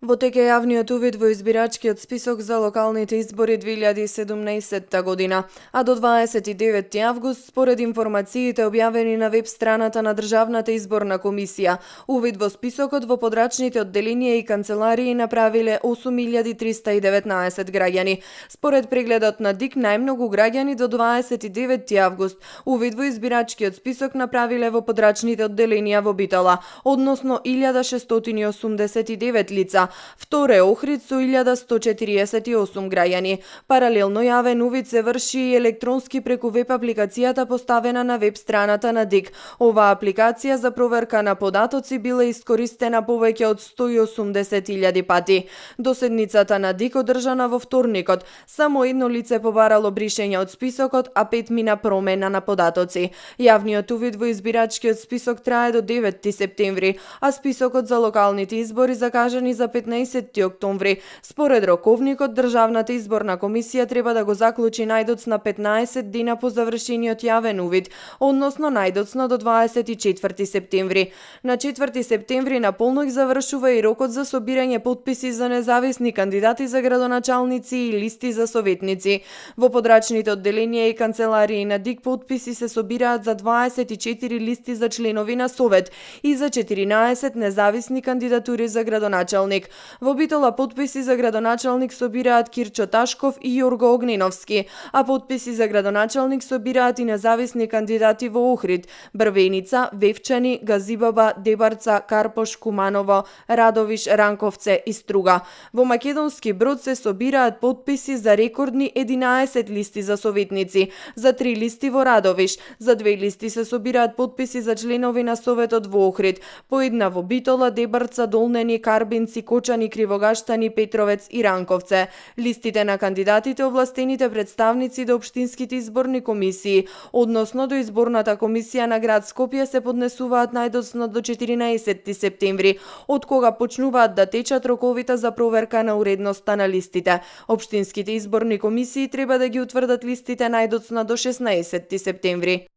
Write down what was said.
Во тек е јавниот увид во избирачкиот список за локалните избори 2017 година, а до 29 август, според информациите објавени на веб страната на Државната изборна комисија, увид во списокот во подрачните одделенија и канцеларии направиле 8319 граѓани. Според прегледот на ДИК, најмногу граѓани до 29 август увид во избирачкиот список направиле во подрачните одделенија во Битола, односно 1689 лица. Второ е Охрид со 1148 граѓани. Паралелно јавен увид се врши и електронски преку веб апликацијата поставена на веб страната на ДИК. Оваа апликација за проверка на податоци била искористена повеќе од 180.000 пати. До седницата на ДИК одржана во вторникот, само едно лице побарало бришење од списокот, а 5 мина промена на податоци. Јавниот увид во избирачкиот список трае до 9 септември, а списокот за локалните избори закажани за 15 октомври. Според роковникот, Државната изборна комисија треба да го заклучи најдоцна 15 дена по завршениот јавен увид, односно најдоцна до 24 септември. На 4 септември на полнок завршува и рокот за собирање потписи за независни кандидати за градоначалници и листи за советници. Во подрачните одделенија и канцеларии на ДИК потписи се собираат за 24 листи за членови на совет и за 14 независни кандидатури за градоначалник. Во Битола потписи за градоначалник собираат Кирчо Ташков и Јорго Огниновски, а потписи за градоначалник собираат и независни кандидати во Охрид, Брвеница, Вевчани, Газибаба, Дебарца, Карпош, Куманово, Радовиш, Ранковце и Струга. Во Македонски Брод се собираат потписи за рекордни 11 листи за советници, за 3 листи во Радовиш, за 2 листи се собираат потписи за членови на Советот во Охрид, по една во Битола, Дебарца, Долнени, Карбинци, Кочани, Кривогаштани, Петровец и Ранковце. Листите на кандидатите овластените представници до општинските изборни комисии, односно до изборната комисија на град Скопје се поднесуваат најдоцна до 14 септември, од кога почнуваат да течат роковите за проверка на уредноста на листите. Општинските изборни комисии треба да ги утврдат листите најдоцна до 16 септември.